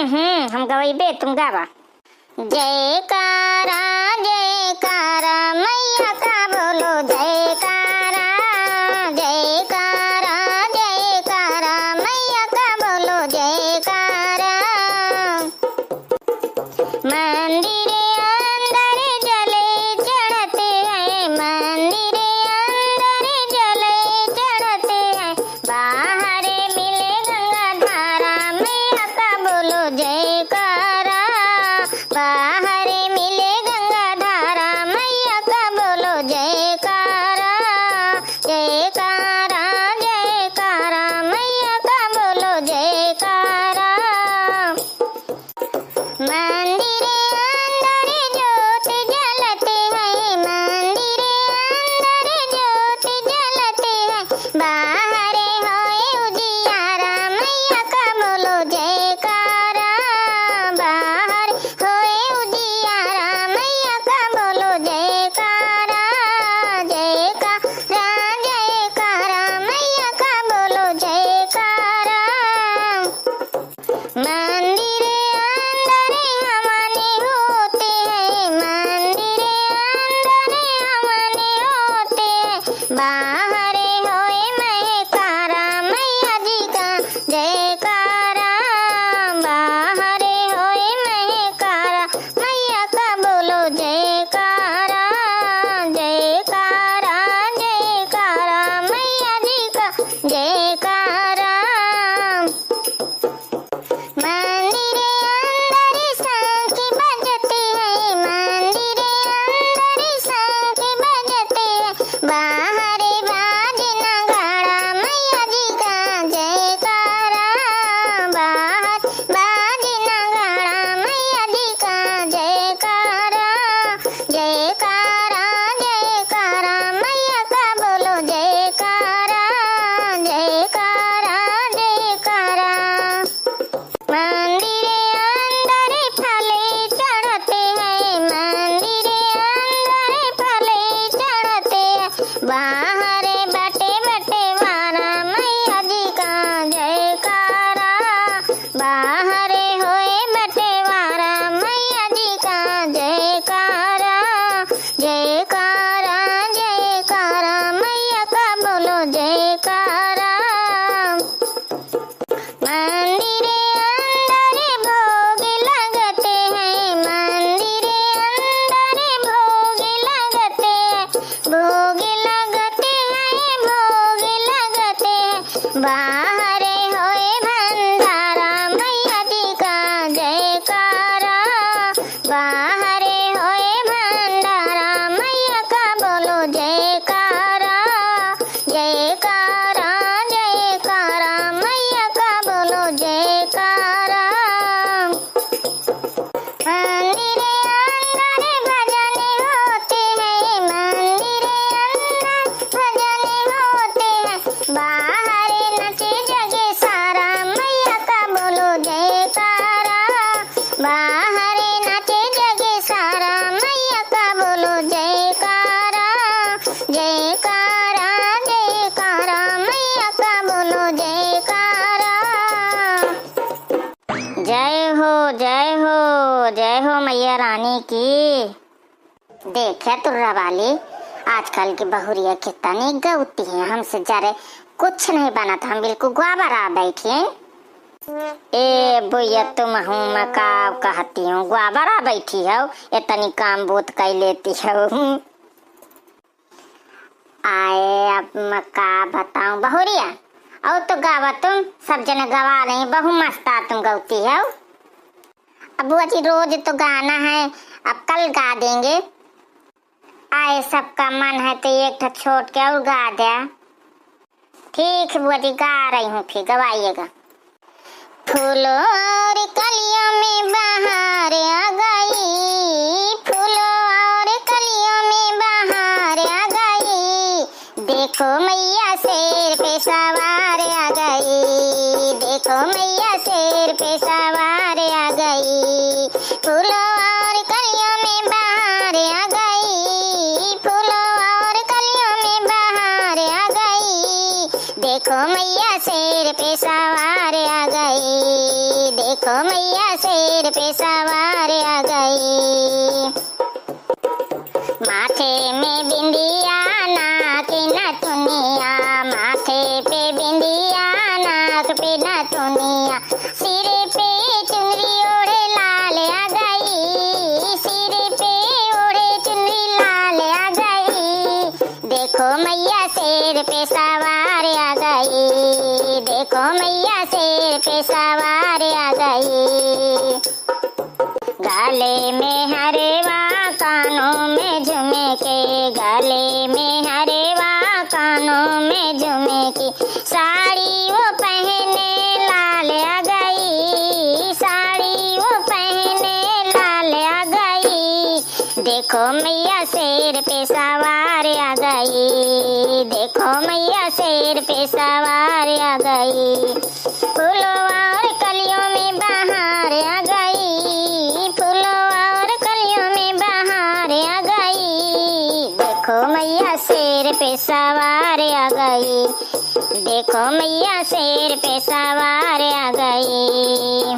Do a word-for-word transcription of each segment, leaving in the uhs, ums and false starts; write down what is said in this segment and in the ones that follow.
हम्म, हम गवइबे, तुम गावा। जयकारा, जयकारा, मैया का बोलो जयकारा। जयकारा, जयकारा, मैया का बोलो जयकारा। मंदिर अंदर जल चढ़त है, मंदिर अंदर जल चढ़त है, बाहर मिले गंगा धारा, मैया का बोलो जयकारा। बाहर मिले गंगा धारा, मैया का बोलो जयकारा। जयकारा, जयकारा, मैया का बोलो जयकारा। मंदिर अंदर जोत जलत है, मंदिर अंदर जोत जलत है, बाहर होए उजियारा, मैया का बोलो जयकारा। बाहर होए उजियारा, मैया का बोलो जयकारा। जयकारा, जयकारा, मैया का बोलो जयकारा। मंदिर अंदर हवन होत है, मंदिर अंदर हवन होत है, बाहर होए महकारा, मैया जी का जयकारा। बाहर होए महकारा, मैया का बोलो जयकारा। जयकारा, जयकारा, मैया जी का जयकारा। मंदिर अंदर शंख बजत है, मंदिर अंदर शंख बजत है, बाहर बाज नगाड़ा, मैया जी का जयकारा। बाहर बाज नगाड़ा, मैया जी का जयकारा। जयकारा, जयकारा, मैया का बोलो जयकारा। जयकारा, जयकारा। मंदिर अंदर फल चढ़त है, मंदिर अंदर फल चढ़त है, बाहर बटे बटेवारा, मैया जी का जयकारा। बाहर होए बटेवारा, मैया जी का जयकारा। जयकारा, जयकारा, मैया का बोलो जयकारा। मंदिर अंदर भोग लगत है, मंदिर अंदर भोग लगत है, भोग लगत है, भोग लगत है, बाहर होए भंडारा, मैया जी का जयकारा। बाहर होए भंडारा, मैया का बोलो जयकारा। जयकारा, जयकारा, मैया का बोलो जयकारा। मंदिर अंदर भजन होत है, मंदिर अंदर भजन होत है, बाहर नाचे जग सारा, मैया का बोलो जयकारा। बाहर नाचे जग सारा, मैया का बोलो जयकारा। जयकारा, जयकारा, मैया का बोलो जयकारा। जय हो, जय हो, जय हो मैया रानी की। देखे तुर्रा वाली, आजकल की बहुरिया कितनी गौती हैं, हमसे जरे कुछ नहीं बनत, हम बिल्कुल ग्वाबरा बैठी हैं। ए बुइया, तुम हूँ मैं का कहती हूँ, ग्वाबरा बैठी हो, इतनी काम बूत कइ लेती हो। आए, अब मैं का बताऊं बहुरिया, और तो गावा तुम, सब जने गवा रही, बहु मस्त तुम गौती हो। अब बुआ जी रोज तो गाना है, अब कल गा देंगे। आए, सबका मन है तो एक ठो छोट के और गा दे। ठीक है बुआ जी, गा रही हूँ, फिर गवाइएगा। फूलों और कलियों में बहार आ गई, फूलों और कलियों में बहार आ गई। देखो मैया शेर पे सवार आ गई, देखो मैया शेर पे सवार आ गई। फूलों और कलियों में बहार आ गई, फूलों और कलियों में बहार आ गई। देखो मैया शेर पे सवार आ गई, देखो मैया शेर पे सवार आ गई। माथे में बिंदिया, नाक नथुनिया, माथे पे बिंदिया, नाक पे नथुनिया, सिर पे चुनरी ओढ़े लाल आ गई, सिर पे ओढ़े चुनरी लाल आ गई। देखो मैया शेर पे सवार आ गई, देखो मैया शेर पे सवार आ गई। गले में हरवा, कानों में झुमके, गले में हरवा, कानों में झुमके, साड़ी वो पहने लाल आ गई, साड़ी वो पहने लाल आ गई। देखो मैया शेर पे सवार आ गई, देखो मैया शेर पे सवार आ गई। फूलों और कलियों में बहार आ गई, फूलों और कलियों में बहार आ गई। देखो मैया शेर पे सवार आ गई, देखो मैया शेर पे सवार आ गई।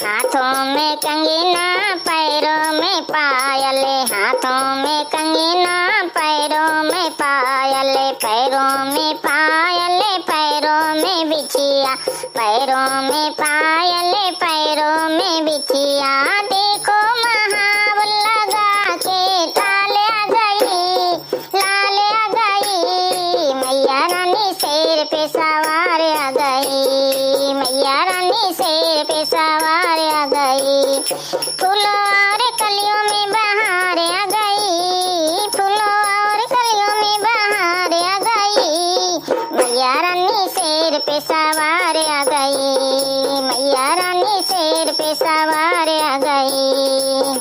हाथों में कंगना, पैरों में पायल, हाथों में कंगना, पैरों में पायल, पैरों में पायल, पैरों में बिछिया, पैरों में पायल, पैरों में बिछिया। देखो महावर लगा के लाल आ गई, लाल आ गई, मैया रानी शेर पे सवार आ गई, मैया रानी शेर पे सवार आ गई। फूलों और कलियों में बहार आ गई, फूलों और कलियों में बहार आ गई, मैया रानी शेर पे सवार आ गई, मैया रानी शेर पे सवार आ गई।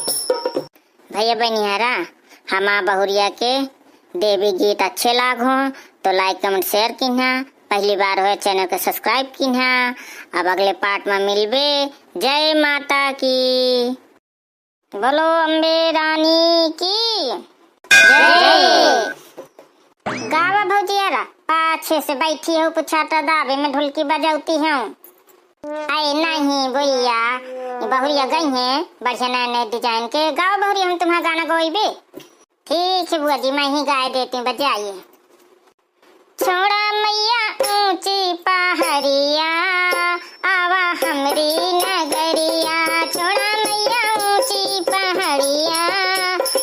भैया बहिनिहारा, हमार बहुरिया के देवी गीत अच्छे लाग हो तो like, comment, share किन्हा। पहली बार हो channel के subscribe किन्हा। अब अगले part में मिलबे। जय माता की। बोलो अम्बे रानी की जय। गावा भौजियारा, पाछे से बैठी हो, पुछाटा दाबे में ढुलकी बजौती हूँ। अरे नहीं भैया, ई बहुरिया गई हैं बढ़िया नए नए design के। गाओ बहुरिया, हम तुम्हारा गाना गवाइबे। ठीक है बुआ जी, मैं ही गाय देती हूँ, बजाइए। छोड़ा मैया ऊंची पहाड़िया, आवा हमरी नगरिया। छोड़ा मैया ऊंची पहाड़िया,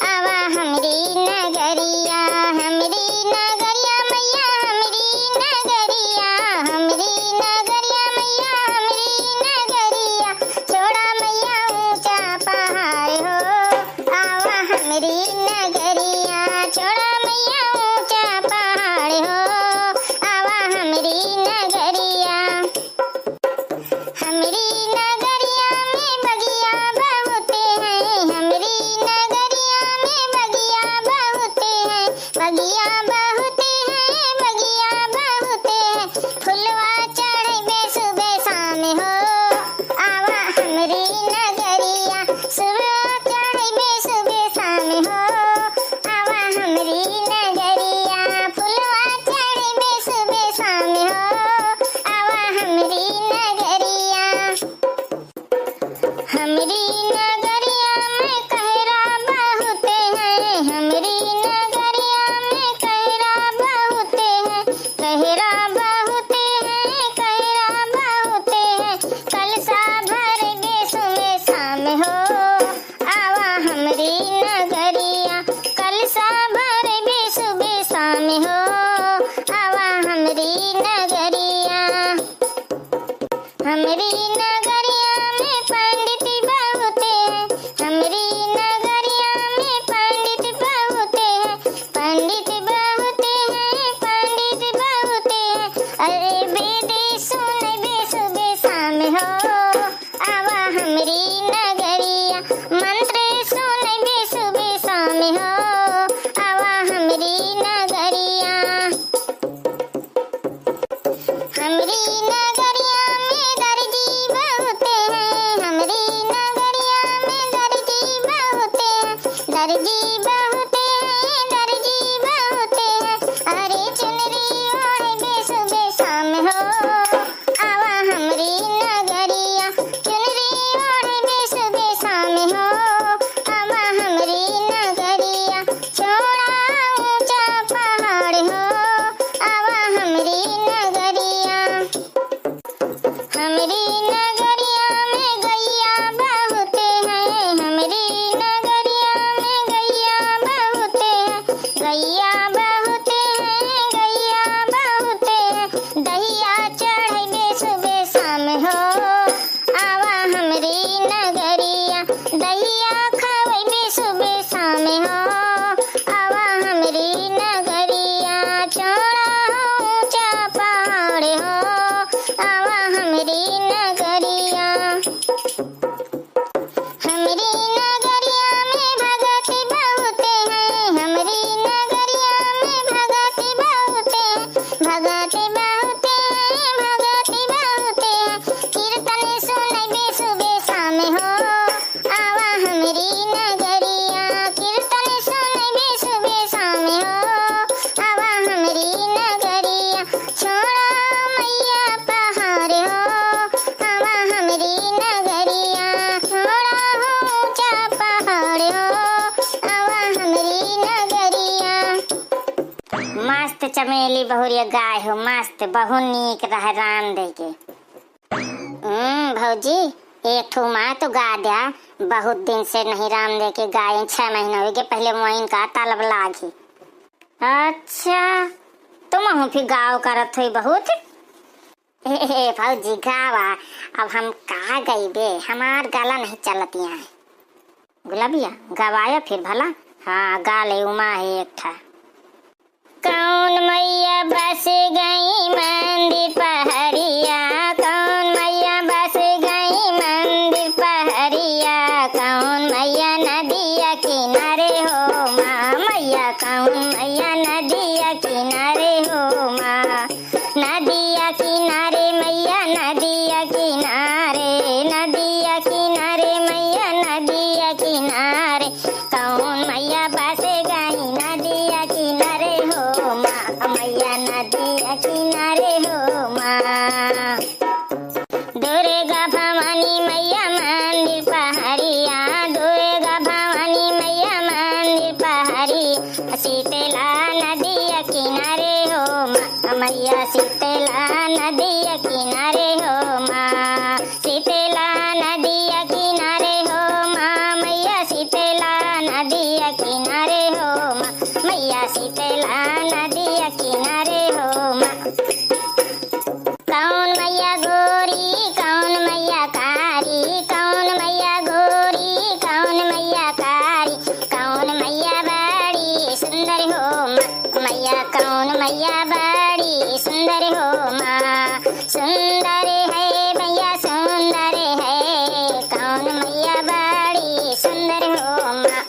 आवा हमरी नगरिया, हमरी नगरिया मैया, हमरी नगरिया, हमरी नगरिया मैया, हमरी नगरिया। छोड़ा मैया ऊंचा पहाड़ हो, आवा हमरी नगरिया। छोड़ा मैया ऊंचा पहाड़ हो, आवा हमरी नगरिया। हमरी नगरिया में बगिया बहुते हैं, हमरी नगरिया में बगिया बहुते हैं, बगिया बहुते हैं, बगिया बहुते हैं। फुलवा चढ़बे सुबह शाम हो, आवा हमरी नगरिया। सुबह चढ़बे सुबह शाम हो, आवा हमरी नगरिया। फुलवा चढ़बे सुबह शाम हो, आवा हमरी नगरिया। हमरी नगरिया में कहरा बहुते हैं, हमरी नगरिया में कहरा बहुते हैं, कहरा बहुते हैं, कहरा बहुते हैं। कलसा भरबे सुबह शाम हो, आवा हमरी नगरिया। कलसा भरबे सुबह शाम हो, आवा हमरी नगरिया। हमरी नगरिया में पंडित बहुते हैं, हमरी नगरिया में पंडित बहुते हैं, पंडित बहुते हैं, पंडित बहुते हैं। अरे वेद सुनबे सुबह शाम हो, आवा हमरी नगरिया। मंत्र सुनबे सुबह शाम हो, आवा हमरी नगरिया। हमरी नगरिया में दर्जी बहुत चमेली बहुरिया गाय हो, मस्त, बहुत नीक रहे राम दे के। हम्म, भौजी, एक ठो माँ तो गा द्या, बहुत दिन से नहीं राम दे के गाए, छह महीना हो गए, पहले मोइन का तलब लागी। अच्छा, तुम हूँ फिर गाओ करत हुई बहुत। ए, ए, भौजी गावा, अब हम का गईबे, हमार गला नहीं चलत यहाँ। गुलाबिया, गवाया फिर भला। हाँ, गा ले, उमा है एक ठा। कौन मैया बस गई मंदिर पहरिया, कौन मैया बस गई मंदिर पहरिया, कौन मैया नदिया किनारे हो माँ, मैया कौन मैया नदिया किनारे हो माँ, नदिया किनारे मैया, नदिया किनारे, नदिया किनारे मैया, नदिया किनारे। कौन मैया बस गई नदिया किनारे हो माँ, मैया नदिया किनारे हो माँ। दुर्गा भवानी मैया मंदिर पहरिया, दुर्गा भवानी मैया मंदिर पहरी, शीतला नदिया किनारे हो माँ, मैया शीतला नदिया किनारे हो माँ। शीतला नदिया किनारे हो माँ, मैया शीतला नदिया किनारे हो माँ, मैया शीतला नदिया किनारे हो माँ। कौन मैया गोरी, कौन मैया कारी, कौन मैया गोरी, कौन मैया कारी, कौन मैया बड़ी सुंदर हो माँ, मैया कौन मैया बड़ी सुंदर हो माँ। सुंदर है मैया सुंदर है, कौन मैया बड़ी सुंदर हो माँ।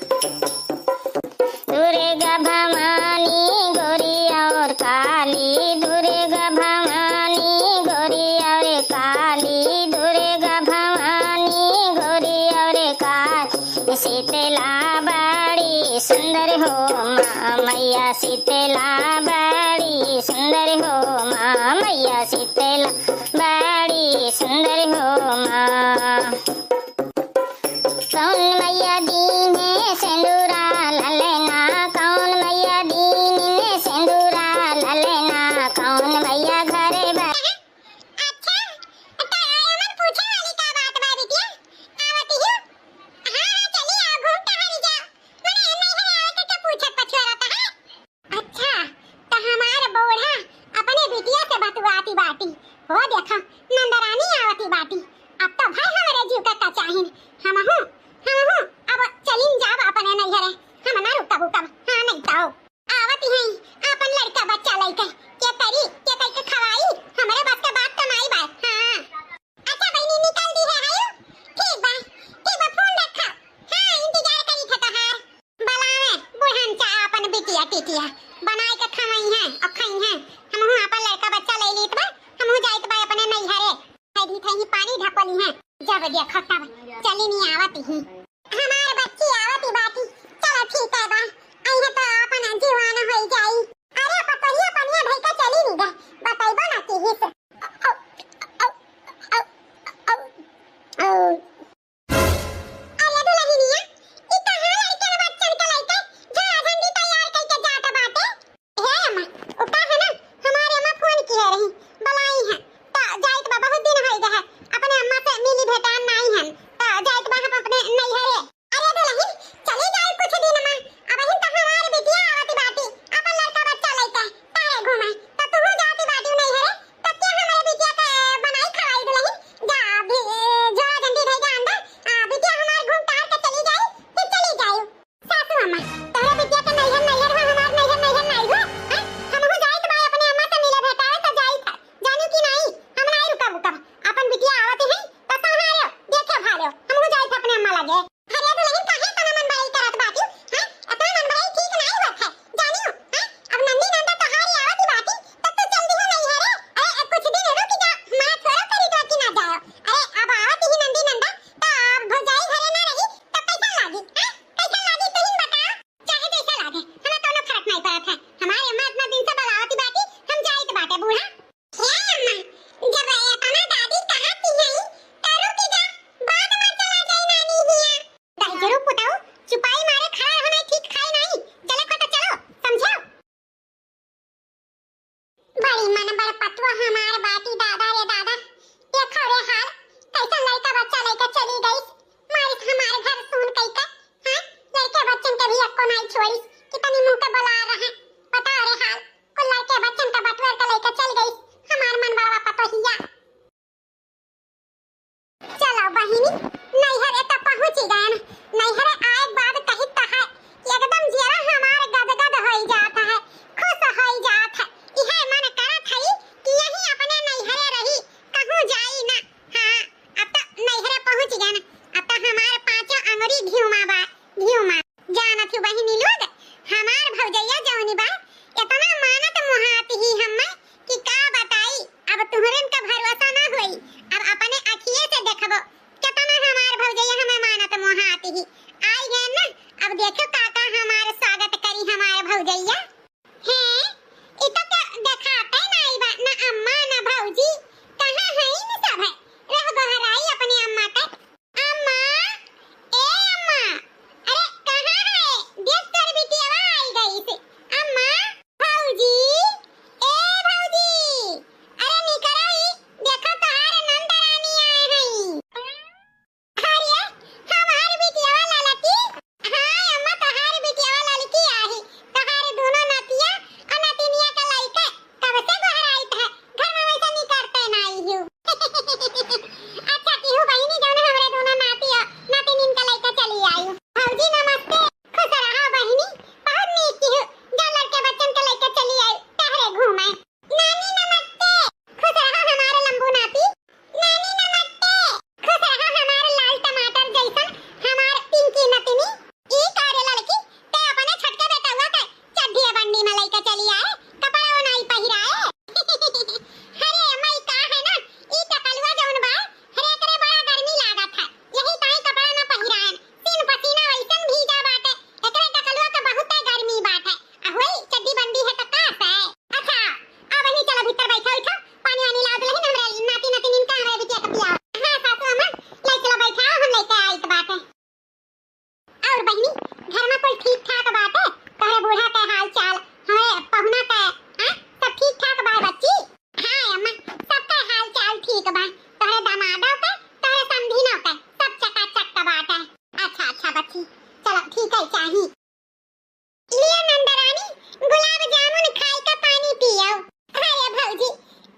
दुर्गा भवानी गोरी और काली, दुर्गा भवानी गोरी और काली, दुर्गा भवानी गोरी और काली। शीतला बड़ी सुंदर हो माँ, मैया शीतला बड़ी सुंदर हो माँ, मैया शीतला बड़ी सुंदर हो माँ। कौन मैया दीन्हे सेंदूरा ललना, कौन मैया दीन्हे सेंदूरा ललना, कौन मैया घरे बा-। अच्छा, त एमन पूछे वाली का बात बा बिटिया? आवत ही? हाँ, हाँ, चली आओ, घूम टहरी जाओ। मने नैहर आवे के, के पूछत पछुआरत है? अच्छा, त हमार बूढ़ा अपने बिटिया से बतुआती बाटी। हो देखा, नंदरानी आवती बाटी। अब तो भाई हमरे जीव का का चाहिन। हमहू, हमहू अब चलिन जाब अपने नैहरे। हम ना रुकब उकब। हाँ, नहीं तो आवत ही आपन लड़का बच्चा लइके। के करी, के कई के खवाई? हमरे बस का बात तो नाई बा। हाँ। अच्छा बहिनी, निकल दी है, है? ठीक बा, ठीक बा, फोन रखा। हाँ, इंतजार करी थे तोहार। बलावे बुढ़न चा आपन बिटिया टिटिया बनाए के खवई हैं और खई हैं। हमहू आपन लड़का बच्चा ले लीत बा, हमहू जाइत बा अपने नैहरे। है दी थे ही पानी ढपली हैं, जब देखो तब चली नहीं आवत ही। हमार बच्ची आवत ही बाटी, चलो ठीक है बा, आई है तो आपन जीवान होई जाई। अरे पतोहिया पनिया ढई के चली नहीं गए, बतैबो ना की हिस। अरे दुलहिनिया, ई कहाँ लड़कन बच्चन के लइके झोरा झंडी तैयार कइके जात बाटे? हे अम्मा, उ का है ना, हमारे अम्मा फोन किए रही, बुलाई हैं, त जाइत बा, बहुत दिन होइ गए है, अपने अम्मा से मिली भेटान नाई हन, त जाइत बा हम अपने नैहर। बहिनी, नैहरे त पहुँचि गएन। नैहरे आए के बाद कही त है, एकदम जियरा हमार गदगद होइ जात है, खुश होइ जात है। इहे मन करत है कि यहीं अपने नैहरे रही, कहूँ जाई ना। हाँ, अब त नैहरे पहुँचि गएन, अब त हमार पाँचों अंगुरी घिउमा बा, घिउमा। जानत हू बहिनी लोग, हमार भौजैया जौनी बा, एतना मानत मोहात ही हम्मे कि का बताई। अब तुहरन का भरोसा ना होई, अब अपने अखिए से देखबो, केतना हमार भौजैया हमें मानत मोहात ही। आई गए ना, अब देखो काका हमार स्वागत करी हमार भौजैया। हैं, ई तो के-, देखाते नाई बा, ना अम्मा, ना भौजी, कहाँ है इन सब है? रह गोहराई अपने अम्मा के। अम्मा, ए अम्मा, अरे कहाँ है? देख तोर बिटियावा आई गई से। अम्मा, भौजी, ए भौजी, अरे निकरा ई, देखो तोहार नंद रानी आए हैं। अरे, हमार बिटियावा ललकी। हाँ, अम्मा, तोहार बिटियावा ललकी आही। तोहार दोनों नतिया और नतिनिया के लइके कब से गोहराइत है। घर में वैसे निकरते नाई हूँ। अच्छा, की हूँ बहिनी, जौन हमरे दोनों नाती और नतिनिन के लइके चली आई। भौजी, नमस्ते। खुश रहा बहिनी, बहुत नीक की हूँ। जा लड़के बच्चन के लइके चली आई, टहरे घूमे। नानी नमस्ते। खुश रहा हमारे लंबू नाती। नानी नमस्ते। खुश रहा हमारे लाल टमाटर जैसन, हमार पिंकी नतिनी। ई का रे लड़की, ते अपने छोटके बेटउआ के चड्ढी बंडी में लइके चली आए, कपड़ा वो नाई पहिराए। अरे अम्मा, ई का है ना, ई टकलुआ जौन बा, हरे एकरे बड़ा गर्मी लागत है, यही ताई कपड़ा ना पहिराएन। सीन पसीना वैसन भीजा बाटे, एकरे टकलुआ के बहुते गर्मी बाटे। आ होई चड्ढी बंडी है त का से? अच्छा, अब वहीं चला भीतर बैठा उठा, पानी वानी लाओ दुल्हन, हमरे नाती नतिनिन का हमरे बिटिया का पियाओ। हाँ सासू अम्मा, ले चला बैठा, हम लेके आइत बाटे। और बहिनी, घर में कुल ठीक ठाक बाटे? तोहरे बूढ़ा के हाल चाल, हमें पहुना के, हाँ, सब ठीक ठाक बा बच्ची? हाँ अम्मा, सबके हाल चाल ठीक बा। तोहरे दामादो के, तोहरे समधिनो के, सब चकाचक के बाटे। अच्छा, अच्छा बच्ची, चलो ठीक है, चाही। लिया नंदरानी, गुलाब जामुन खाई का पानी पियो। अरे भौजी,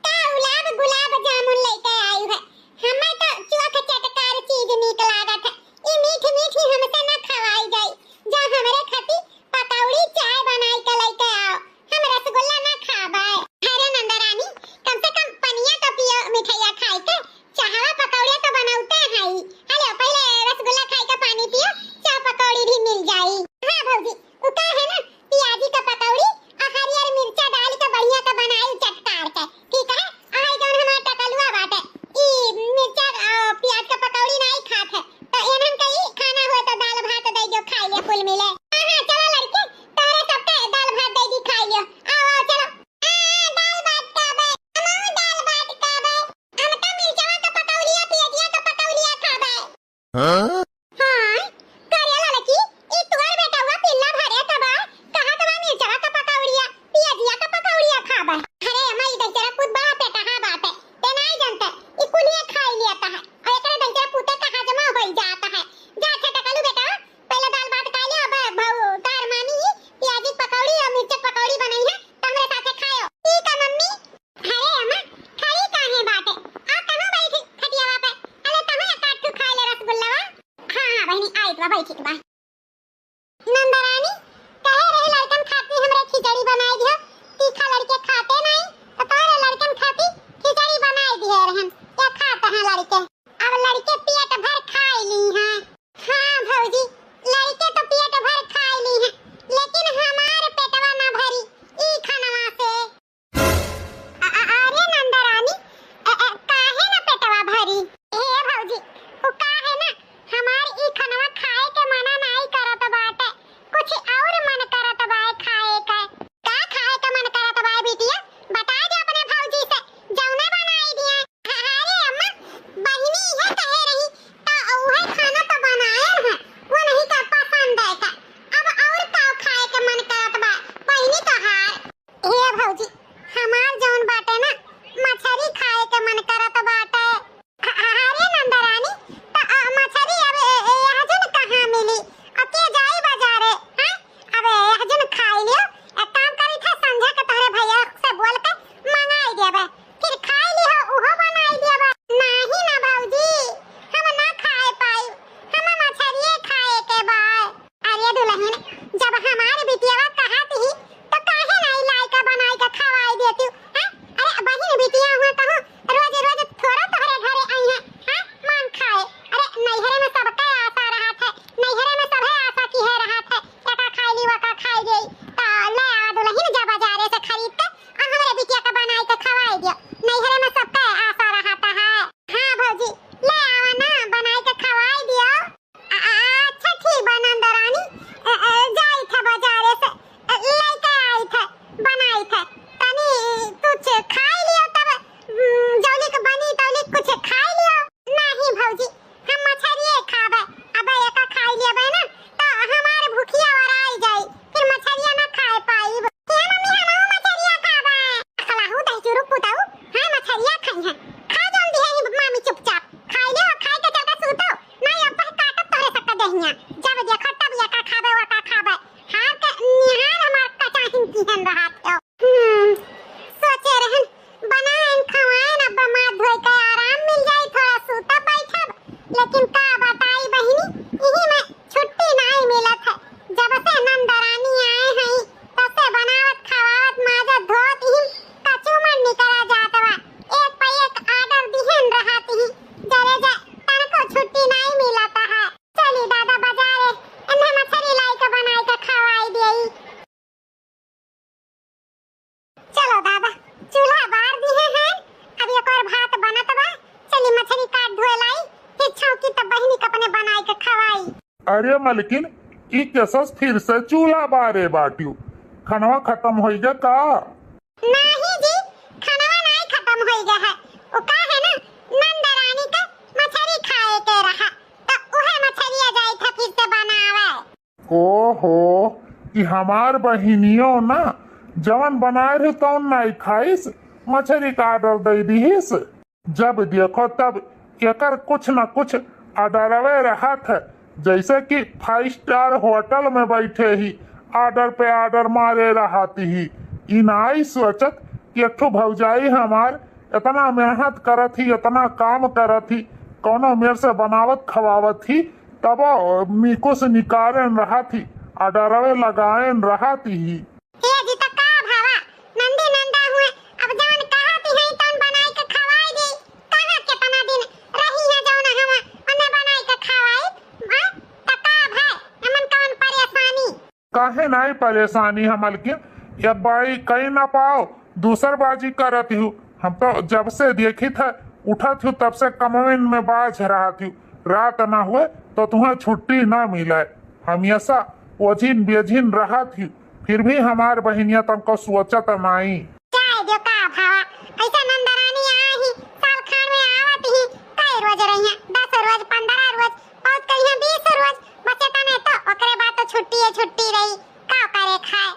का गुलाब, गुलाब जामुन लेके आई है? हमें तो चोख चटकार चीज नीक लागत है। ई मीठ मीठ ही हमसे ना खवाई जाई। जा हमरे खाती पकौड़ी चाय बनाई के लेके आओ। हम रसगुल्ला ना खाबे। अरे नंदरानी, कम से कम पनिया तो पियो मिठाइया खाई के। चाहवा पकौड़िया तो बनौते हई। हेलो, पहले रसगुल्ला खाई के पानी पियो, चाह पकौड़ी भी मिल जाई। हाँ भौजी, उ का है ना, पियाजी का पकौड़ी आ हरियर मिर्चा डाल के बढ़िया के बनाई चटकार के, ठीक है? आ हई जौन हमार टकलुआ बाटे, ई मिर्चा, आ, पियाज का पकौड़ी नाई खात है, तो एनन का ई खाना हुआ तो दाल भात दे जो खाई ले, कुल मिले। हाँ, हाँ, चलो लड़के, तोहरे सबके दाल भात दे दी, खाई लियो। आओ, आओ, चलो। आ, दाल भात खाबे, हमहू दाल भात खाबे। हम तो मिर्चवा के पकौड़िया, पियजिया के पकौड़िया खाबे। हाँ? हाँ, करे ललकी, ई तोर बेटवा पिल्ला भरे त बा, कहा त बा मिर्चवा के पकौड़िया, पियजिया के पकौड़िया खाबे। अरे अम्मा, ई दहिजरा पूत बड़ा पेटहा बाटे, ते नाई जानते, ई कुलिया खाई लिया त है। और एकरे दहिजरा पूते का हजमा होई जात है। जा अच्छा टकलू बेटा, पहले दाल भात खाई ले, अब भौ-, तार मामी पियाजी के पकौड़ी और मिर्च के पकौड़ी बनाई है, तो हमरे साथे खायो। ठीक है मम्मी। अरे अम्मा, खड़ी काहे बाटे? आ तहूँ बैठी खटियावा पे। अरे तहूँ एक आध ठो खाई ले रसगुल्लावा। हाँ, हाँ बहिनी, आइत बा, बैठी बा। नंदरानी, कहे रहे लड़कन खाती हमरे खिचड़ी बनाई दियो, तीखा लड़के खाते नहीं, तो तोहरे लड़कन खाती खिचड़ी बनाई दिए रहन, या खाते हैं लड़के। अब लड़के पेट भर खाई ली हैं। हाँ भौजी, लड़के तो पेट भर खाई ली हैं, लेकिन हमार पेटवा ना भरी ई खनवा से। अ-, अ-, अरे नंदरानी, अ, अ, काहे ना पेटवा भरी? हे भौजी, उ का है ना, हमार ई खनवा खाए के मना नाई करत बाटे, कुछ और मन करत बाए खाए के। का खाए के मन करत बाए बिटिया? बता दे अपने भौजी से, जौने बनाई दिए। अरे अम्मा, बहिनी लेकिन का बताई बहिनी, इही में छुट्टी नाई मिलत है। जब से नंदरानी आए हई, तब से बनावत, खवावत, माजत, धोत, इही कचू मन निकला जात बा। एक पे एक order दिहन रहत ही, जरे जा तनको छुट्टी नाई मिलत है। चली दादा बाजारे, एन्हे मछरी लाई के बनाई के खवाई देई। चलो दादा, चूल्हा बार दिहे हैं, अब एक और भात बनत बा। चली मछरी काट धोए लाई, फिर छौंकी तब बहिनी के अपने बनाई के खवाई। अरे मलकिन, ई केसस फिर से चूल्हा बारे बाट्यू? खनवा खतम होइगा का? नाही जी, खनवा नाही खतम होइगा है। उ का है ना, नंदरानी के मछरी खाए के रहा, तो उहे मछरिया जाई था फिर से बनावे। ओहो, ई हमार बहिनियो ना, जवन बनाए रही तवन नाई खाइस, मछरी का order दे दिहिस। जब देखो तब एकर कुछ न कुछ orderवे रहत है, जैसे कि five star hotel में बैठे ही order पे order मारे रहत ही। ई नाई सोचत कि एक ठो भौजाई हमार इतना मेहनत करत ही, इतना काम करत ही, कौनो मेर से बनावत खवावत ही, तबो निकुस निकारेन रहत ही, orderवे लगाएन रहत ही। ए जी, त का भावा, नंदी नंदा हुए, अब जौन कहत ही तौन बनाई के खवाई दी। कहाँ केतना दिन रही है जौन हम ओने बनाई के खवाई, हाँ? त का भाई, एमन कौन परेशानी? काहे नाई परेशानी है मलकिन? एक बाई कई ना पाओ, दूसर बाजी करत हूँ। हम तो जब से देखित है, उठत हूँ तब से कमवेन में बाझ रहत हूँ। रात ना हुए तो तुहें छुट्टी ना मिले। हमेशा ओझिन बेझिन रहत हूँ, फिर भी हमार बहिनिया तनको सोचत नाई। जाए दियो का भावा, ऐसा नंदरानी आई ही, साल खान में आवत ही, कई रोज रही है, दस रोज, पन्द्रह रोज, बहुत कही है बीस रोज, बस इतने तो, ओकरे बाद तो छुट्टी है, छुट्टी रही, का करे खाए।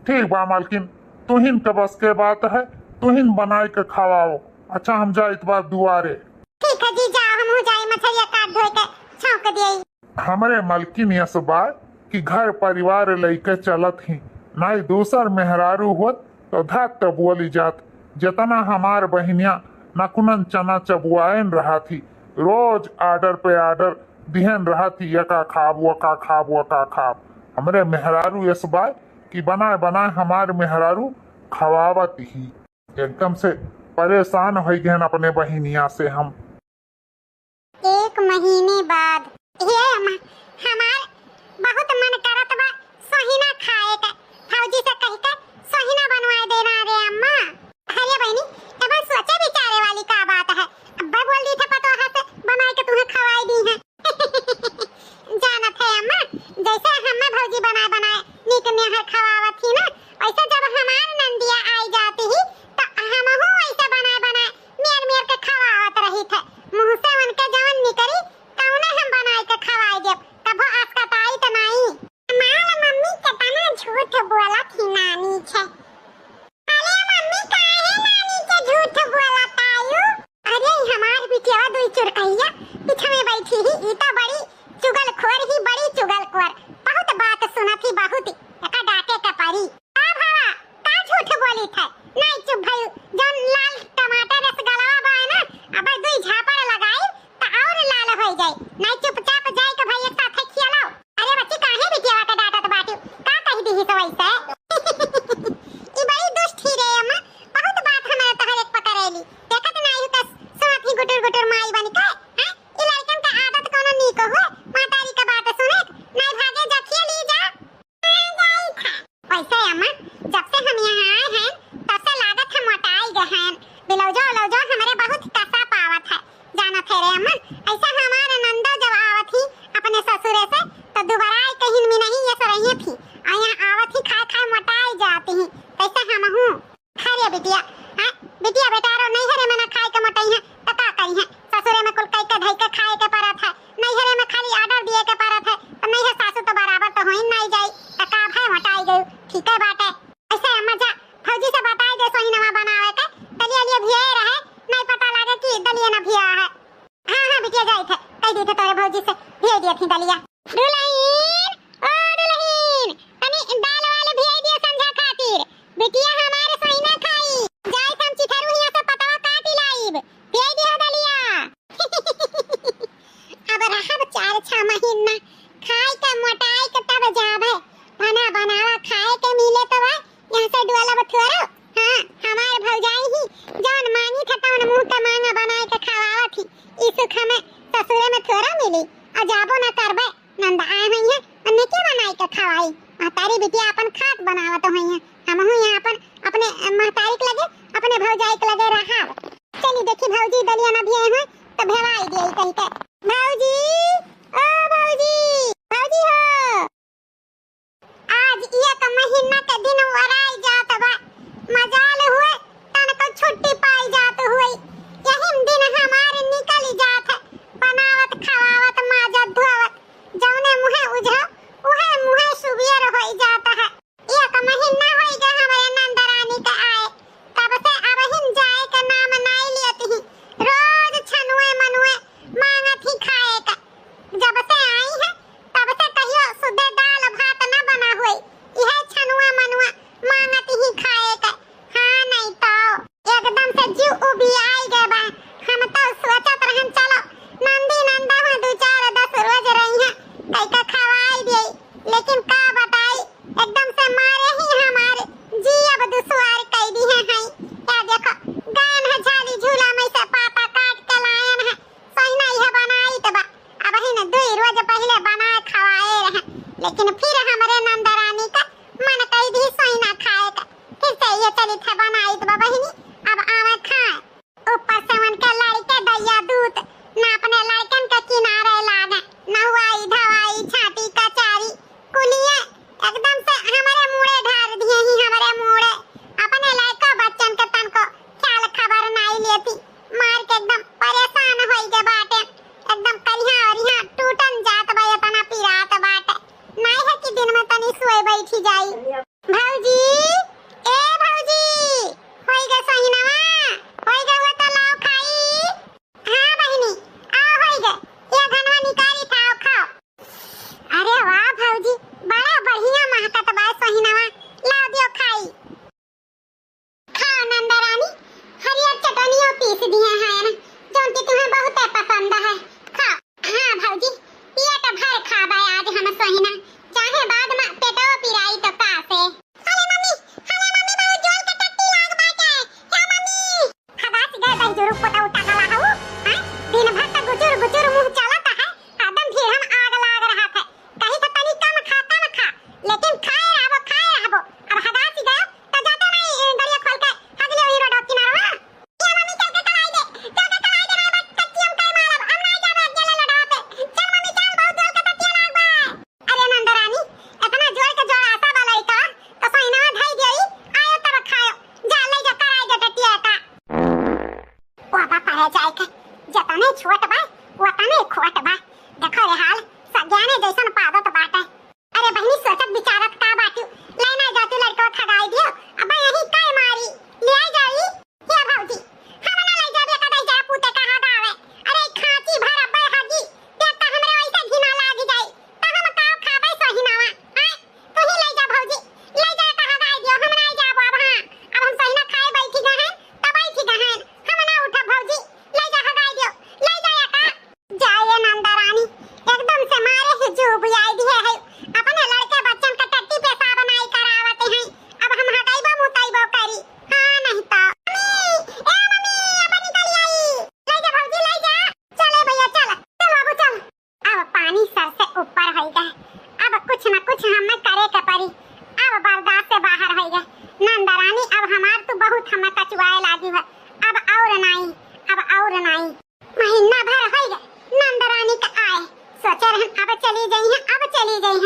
ठीक बा मालकिन, तुहिन के बस के बात है, तुहिन बनाए के खवाओ। अच्छा, हम जाइत बा दुआरे। ठीक है जी, जाओ, हमहू जाई, मछरिया काट धोए के छौंक देई। हमरे मालकिन यस बा कि घर परिवार लइके चलत ही, नाई दूसर मेहरारू होत तो धक त बोली जात। जेतना हमार बहिनिया नकुनन चना चबुआएन रहत ही, रोज order पे order दिहन रहत ही, यका खाब, वका खाब, वका खाब। हमरे मेहरारू यस बा कि बनाए बनाए हमार मेहरारू खवावत ही। एकदम से परेशान होइ गहन अपने बहिनिया से हम। एक महीने बाद। हे अम्मा, हमार बहुत मन करत बा सोहिना खाए के। भौजी से कह के सोहिना बनवाए देना रे अम्मा। अरे बहिनी, एमे सोचे विचारे वाली का बात है? अब्बे बोल दी थे पतोहा से बनाए के तुम्हें खवाई दी है। जानत है अम्मा, जैसे हमें भौजी बनाए बनाए नीक नेहर खवावत ही ना, वैसे जब हमार नंदिया आई जाती ही, तो हमहू वैसे बनाए बनाए मेर मेर के खवावत रही थे। मुँह से उनके जवन निकरी, तौने हम बनाए के खवाई देब, कभो अस्कताई त नाई। हमार मम्मी केतना झूठ बोलत ही नानी छे। अरे मम्मी, काहे नानी के झूठ बोलत आयु? अरे, हमार बिटिया दुई चुरकैया पीछे में बैठी ही, ई तो बड़ी चुगलखोर ही, बड़ी चुगलखोर। बहुत बात सुनत ही, बहुत। एका डांटे के पड़ी। का भावा, का झूठ बोली थे? नाई चुप भई, जौन लाल टमाटर रसगलवा बा ना, अब दुई झापड़ लगाई, त और लाल होइ जाई। नाई चुपचाप जाई के भैया के साथे खियालाओ। अरे बच्ची, काहे बिटिया के डांटत बाटिउ? का कह दीही तो वैसे? ई बड़ी दुष्ट ही रे अम्मा, बहुत बात हमारे तोहर एक पकड़ेली। देखत नाई हो कस सुनत ही गुटुर गुटुर माई बन के, हैं? ई लड़कन के आदत कोनो नीक हो, महतारी के बात सुने, नाई भागे जा खिया ली जा। वैसे अम्मा, जब से हम यहाँ आए हैं, तब से लागत है मोटाई गए हैं। ब्लाउजो व्लाउजो हमरे बहुत कसा पावत है। जानत है रे अम्मा, ऐसा हमारे नंदो जब आवत ही अपने ससुरे से, तो दुबारा आए कहीं में नहीं ये सरैये थी। और यहाँ आवत ही खाए खाए मोटाई जाती ही। कैसे हम हूँ? अरे बिटिया, हाँ, बिटिया बेटा रो नहीं हरे मना खाए के मोटाई है, तो का करी है? ससुरे में कुल कई के धई के खाए के परत है। नैहरे में खाली order दिए के परत है, तो नैहर सासू तो बराबर तो होइन नाई जाई, तो का भय मोटाई गई, ठीक है बाटे। ऐसे अम्मा जा, भौजी से बताई दे सोहिनवा बनावे के, दलिया लिया भियाए रहे, नहीं पता लागे कि दलिया ना भिया है। हाँ, हाँ, बिटिया जाई थे, कह दी थे तोरे भौजी से, भियाई दिए थी दलिया। दुलहिन, ओ दुलहिन, तनी दाल वाल भियाई दिया संझा खातिर, बिटिया हमारे सोहिना खाई, जाई थे हम चिथरू हिया से पतवा काटी लाइब, भियाई दिया दलिया। छह महीना खाए के मोटाए के तब जाबे। बना बनावा खाए के मिले तो वह यहाँ से डोलब थोरो। हाँ, हमार भौजाई ही जौन मांगी था तौन मुंह के मांगा बनाए के खवावत ही। ई सुख हमें ससुरे में थोरो मिली। और जाबो ना करबे, नंद आए हुई हैं, उन्हें के बनाए के खवाई? महतारी बिटिया अपन खात बनावत हुई हैं, हमहू यहाँ अपन अपने महतारी के लगे, अपने भौजाई के लगे रहा। चली देखी भौजी दलिया ना भी आए हुए तो भेवाई दिए कहीं के। भौजी, ओ भौजी, भौजी हो। आज एक महीना के दिन ओराई जात बा, मजाल हुए तनको छुट्टी पाई जात हुए। यही दिन हमार निकल जात है, बनावत, खवावत, माजत, धोवत। जौने मुहे उजरो, उहे मुहे सुबियर होई जात है। एक महीना होई गए हमरे नंदरानी के आए, तब से अबहिन जाए के नाम नाई लेत ही। रोज छनुए मनुए मांगत ही खाए का। जब से आई है, तब से कहियो सुधे दाल भात न बना हुई। यह छनुआ मनुआ मांगत ही खाए का। हाँ, नहीं तो एकदम से जीव उबियाई गए बा। हम तो सोचत रहन, चलो नंदी नंदा हो दो चार दस रोज रही हैं, कई का खवाई दे। लेकिन का बताई, एकदम से मारे ही हमारे जी अब दुश्वार कई दी है। हई या देखो, गायन है झाली झूला में से पाता काट के लायन है, सहिना यह बनाई त बा। अब ही न दुई रोज पहले बनाए खवाए रहे, लेकिन फिर हमरे नंदरानी का मन कई दी सहिना खाए का। फिर से ये चली थे बनाई त बा बहिनी, अब आवे खाए। ऊपर से उनके लड़के दैया दूत, ना अपने लड़कन के किनारे लागे, नहुआई, धवाई, छाटी, कचारी, कुलिये एकदम से हमरे मूड़े ढार दिए ही, हमरे मूड़े। अपने लड़का बच्चन के तनको ख्याल खबर नाई लेती, मार के एकदम परेशान होई गए बाटे, एकदम करिहा ओरिहा टूटन जात बा, इतना पिरात बाटे, नाई है कि दिन में तनी सोए बैठी जाई। भौजी, ए भौजी, होई गए सहिनवा, होई गए हुआ तो लाओ खाई। हाँ बहिनी, आओ होई गए, ये धनवा निकारी खाओ, खाओ। अरे वाह भौजी, बड़ा बढ़िया महकत बा सहिनवा, लाओ दियो खाई। खाओ नंदरानी, हरियर चटनियो पीस दिए हैं, जौन कि तुम्हें बहुत पसंद है, खाओ। हाँ भौजी, पेट भर खाबा आज हम सोहिना, चाहे बाद में पेटो पिराई तो का से। अरे मम्मी, अरे मम्मी, बहुत जोर के टट्टी लाग बाटे। हे मम्मी। खबास गए बहिजुरु पोता उठा गला हऊ, हैं? दिन भर त गुचुर गुचुर मुंह चलत है, एकदम भीड़ हम आग लाग रहा था। कही तो तनी कम खा, कम खा, लेकिन खाए रहबो, खाए रहबो। अब हगास गए तो जाते नहीं, ए, गड़िया खोल के हगले वही रोड किनारवा। ए मम्मी, चल के कलाई दे, चल के कलाई दे, ना बस कच्ची हम कई मारब, हम नहीं जाबे अकेले लड़वा पे। चल मम्मी, चल, बहुत जोर के टट्टिया लाग बा। अरे नंदरानी, इतना जोर के जोर आशा बा लइका, तो सैनवा धई देई, आयो तब खायो, जा ले जा कलाई दे टट्टिया का। ओ बाप रे जाए के, जतने छोट बा, वतने खोट बा। देखो रे हाल, सज्ञाने जैसन पादत बाटे। अरे बहिनी, सोचत विचारत का बाटू, लेना जातू लड़को खगाई दियो, अब यही काय मारी, ले आई जाई। हे भौजी, हम ना ले जाबे कदाई जा पूते कहाँ गावे। अरे खांची भर अब्बे हगी, पेट तो हमरे वैसे घिना लाग जाई, तो हम का खाबे सहिनावा, आय? तू ही ले जा भौजी, ले जा कहाँ गाय दियो, हम ना जाबो अब, हाँ, अब हम सहिना खाए बैठी गए हैं, तो बैठी गए हैं, हम ना उठब भौजी, ले जा हगाई दियो, ले जा या का। जाए नंदा रानी, एकदम से मारे ही जू बुआई दिए है। अपने लड़के बच्चन का टट्टी पेशाब नाई करावत हैं। अब हम हटाइबो मुताइबो करी। हाँ, नहीं तो। मम्मी, ए मम्मी, अब निकल आई। ले जा भौजी, ले जा। चले भैया, चल। चल बाबू, चल। अब पानी सर से ऊपर होई गए। अब कुछ न कुछ हमें करे के पड़ी। अब बर्दाश्त से बाहर होई गए। नंदा रानी, अब हमार तू बहुत हमें कचुआए लागी है। अब और नाई, अब और नाई। महीना भर होई गए नंद रानी का आए। सोचे रहन अब चली जाई है, अब चली जाई।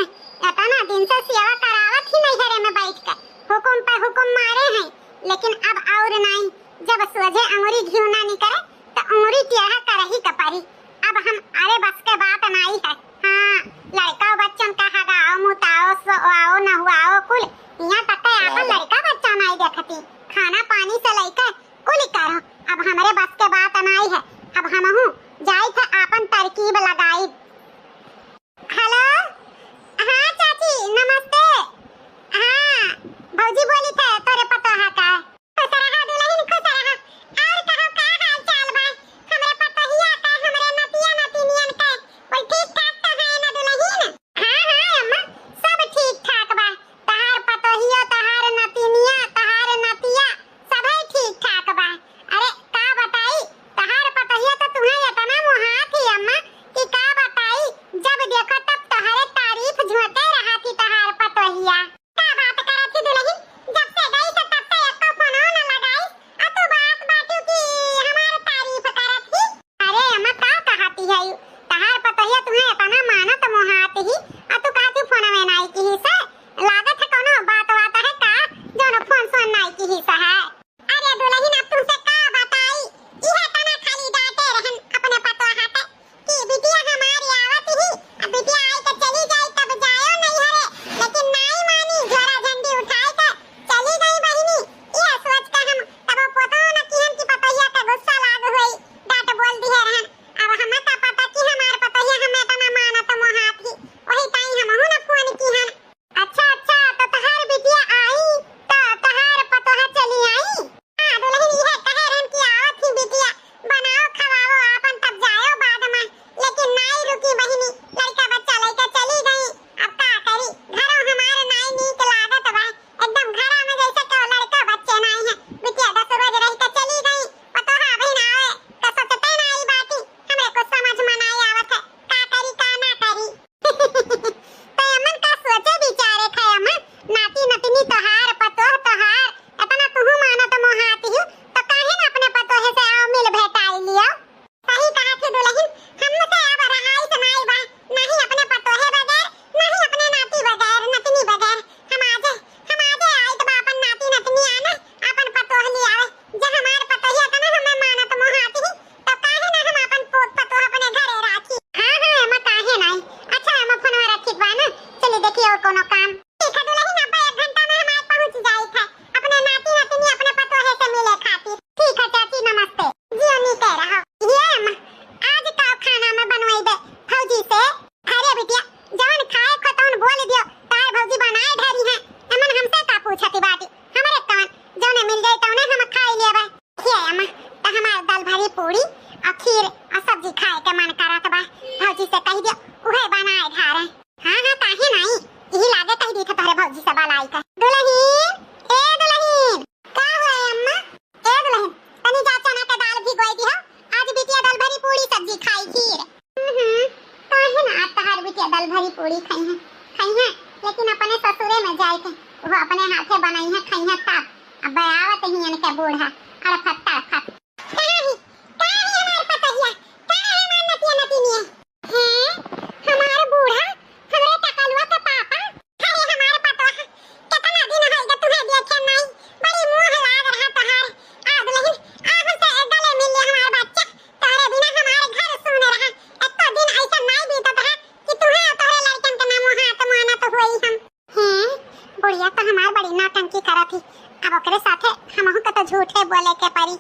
भैया तुहे एतना मानत मोहात ही, आ तू कहत ही फोनवे नाई किहिस है? लागत है कौनो बात वात है का, जौन फोन सोन नाई किहिस है? अरे दुलहिन, अब तुहसे का बताई, इहे तना खाली डांटे रहन अपने पतोहा के कि बिटिया हमारी आवत ही, अब बिटिया आई के चली जाई तब जायो नैहरे, लेकिन नाई मानी, झोरा झंडी उठाई के चली गई बहिनी। इहे सोच के हम तब पोतो न किहन कि पतोहिया के गुस्सा लाग होई, डांट बोल दिहे रहन। अब हमें का पता कि हमार पतोहिया हमें एतना मानत मोहात ही, वही ताई हमहू न फोन किहन। अच्छा, अच्छा, तो तहार बिटिया आई, तो तहार पतोह चली आई? हाँ, दुलहिन इहे कहे रहन कि आवत ही बिटिया, बनाओ, खवाओ आपन, तब जायो बाद में। लेकिन नाई रुकी बहिनी, लड़का बच्चा लइके चली गई। अब का करी, घरो हमार नाई नीक लागत बा, एकदम घरा में जैसे केहू लड़का बच्चे नाई है। बिटिया दस रोज रह के चली गई, पतोह अभी ना आवे, तो सोचते नाई बाटी, हमरे कुछ समझ में नाई आवत है, का करी का ना करी। तो अमन का सोचे विचारे थे अमन, नाती नतनी तोहार, पतोह तोहार, एतना तुहू मानत मोहात ही, तो काहे न अपने पतोहे से आओ मिल भेटाई लियो। सही कहा थी दुलहिन, हमसे अब रहाई से नाई बा, नाही अपने पतोहे बगैर, नाही अपने नाती बगैर, नतनी बगैर। हम आजे, हम आजे आइत बा अपन नाती नतनी आने, अपन पतोह ले आवे। जे हमार पतोहिया एतना हमें मानत मोहात ही, तो काहे ना हम अपन पूत पतोह अपने घरे राखी? हाँ, हाँ, एमा काहे नाई। अच्छा, एमा फोनवा रखी बा ना, चली देखी और कोनो काम। ठीक है दुलहिन, अब एक घंटा में हमार पहुँच जाई थे अपने नाती नतनी अपने पतोहे से मिले खातिर। ठीक है चाची, नमस्ते। जियो नीके रहो। ये अम्मा, आज का खाना में बनवाई दे भौजी से? अरे बिटिया, जवन खाए को तवन बोल दियो, तार भौजी बनाए धरी है। एमन हमसे का पूछती बाटी? हमरे कवन, जौने मिल जाई तौने हम खाई लेबे। ये अम्मा, त हमार दाल भरी पूरी और खीर और सब्जी खाए के मन करत बा। भौजी से कह दियो, उहे बनाए धारे। हाँ, हाँ, काहे नाई? यही लागे कह दी था तोहरे भौजी से बलाई के। दुलहिन, ए दुलहिन। का हुआ अम्मा? ए दुलहिन, तनी जा चना के दाल भिगोई दिहो, आज बिटिया दाल भरी पूरी सब्जी खाई खीर। हम्म, काहे ना आज तहार बिटिया दाल भरी पूरी खाई है, खाई है, लेकिन अपने ससुरे में जाए के, वो अपने हाथे बनाई है, खाई है तब। अब आवत ही इनके बूढ़ा, अड़फत तड़फत। कहाँ ही, कहाँ ही हमार पतोहिया, कहाँ है हमार नतिया नतिनिया? हैं, हमार बूढ़ा, हमरे टकलुआ के पापा। अरे हमार पतोह, केतना दिन होइ गए तुहे देखे नाई, बड़ी मोह लाग रहा तोहार। आ दुलहिन, आहू से एक गले मिल ले हमार बच्चा, तोहरे बिना हमार घर सून रहा। एको दिन ऐसा नाई बीतत रहा कि तुहे और तोहरे लड़कन के ना मोहात मानत होई हम। हैं, बुढ़िया तो हमार बड़ी नौटंकी करत ही, अब ओकरे साथे हमहू के तो झूठे बोले के पड़ी।